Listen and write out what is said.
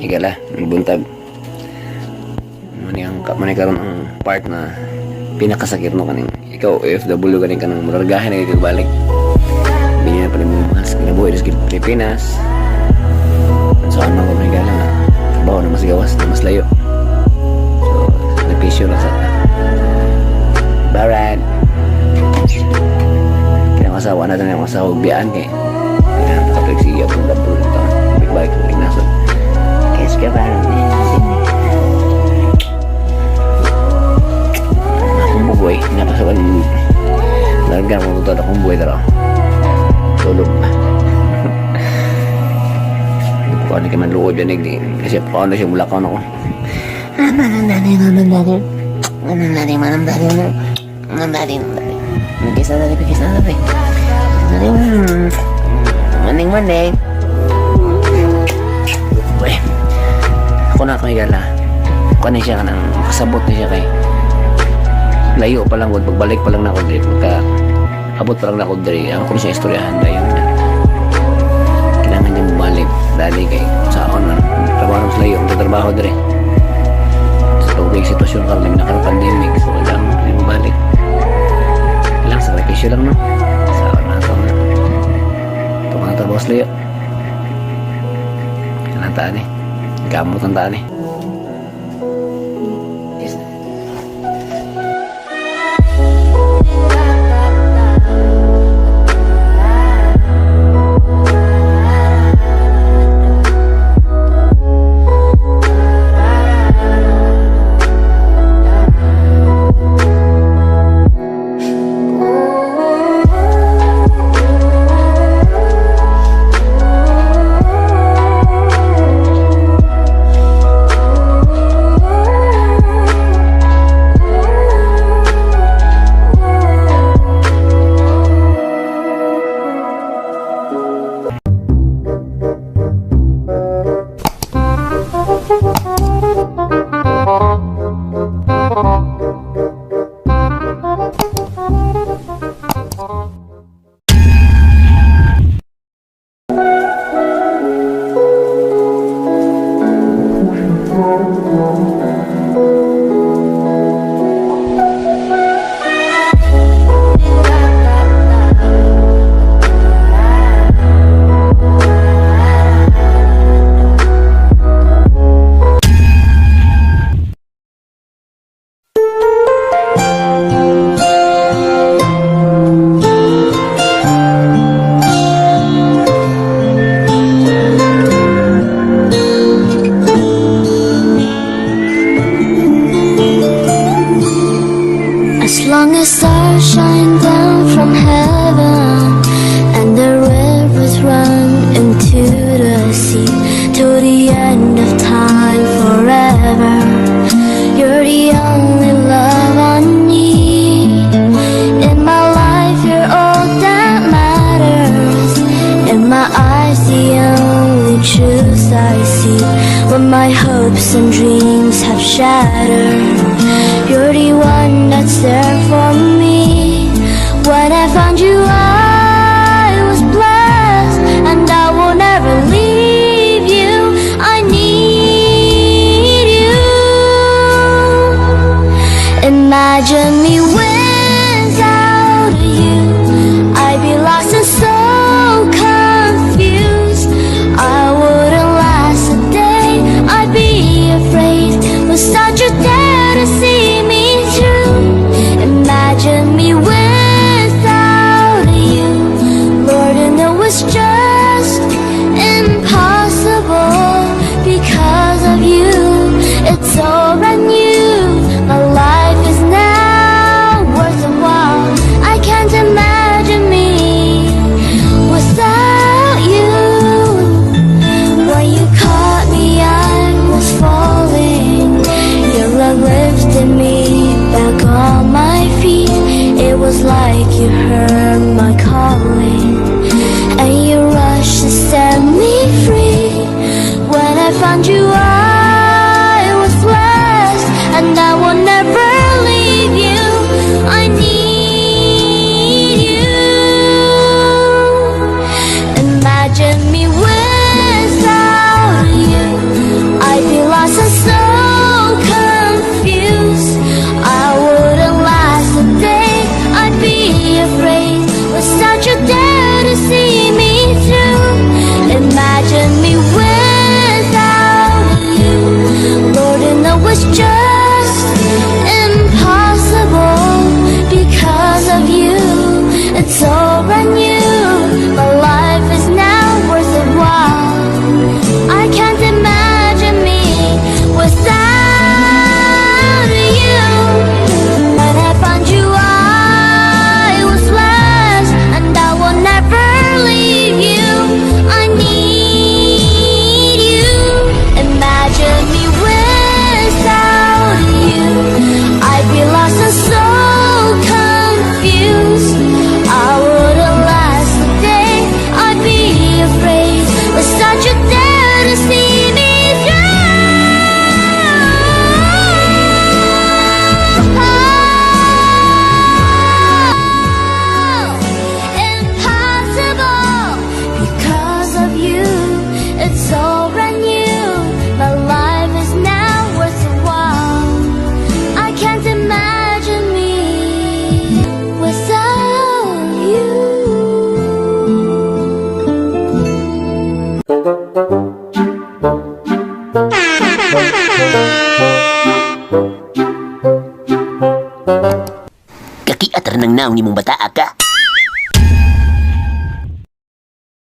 Higala, buntag. Mani karon ang part na pinakasakit, no, kaning ikaw OFW, ganing kanang mulargahin na kag balik. Bini na pa nimo mahal sa kinabuhi sa Pilipinas. So ano ko, higala, nga trabaho na mas gawas na mas layo. So sakripisyo lang sa Barat. Kaya ang asawa natin, ang asawa biyaan kay kailangan pa kapag siya kung double ito. Big bike kung nasod. Kiss ka parang akong bugoy. Napasaban larga akong tutod akong buhay dara. Tulog pa. Hindi ko man luod yan eh. Kasi paano siya mulakaw ako. Ah, manang daddy, manang daddy. Manang daddy, manang daddy, manang daddy, manang daddy. Kiss na daddy, kiss na daddy. Daddy. Morning, morning. Uy. Ako na ako higala. Ako na siya kanang kasabot na siya kay layo pa lang, pagbalik pa lang na ako diri, pagka abot pa lang na ako diri, ang ko na siya istoryahan dayon na kailangan niya bumalik dali kay saon man trabaho na sa layo ang trabaho diri sa tubig sitwasyon karon na karon pandemic, so kailangan niya bumalik. Kailangan sakripisyo lang, no, saon na ito nga ito nga trabaho sa layo. Kailangan taan eh, gamot ang taan eh. Yes. As long as stars shine down from heaven and the rivers run into the sea, to the end of time forever, you're the only love I need. In my life, you're all that matters. In my eyes, the only truth I see. When my hopes and dreams have shattered, you're the one that's there for me. When I found you, I was blessed, and I will never leave you. I need you. Imagine me without you. I'd be lost and so confused. I wouldn't last a day. I'd be afraid. Without you there to see me through. Imagine me without you. Lord, I know it's just impossible because of you. It's all brand new. My life is now Naong nimong bata.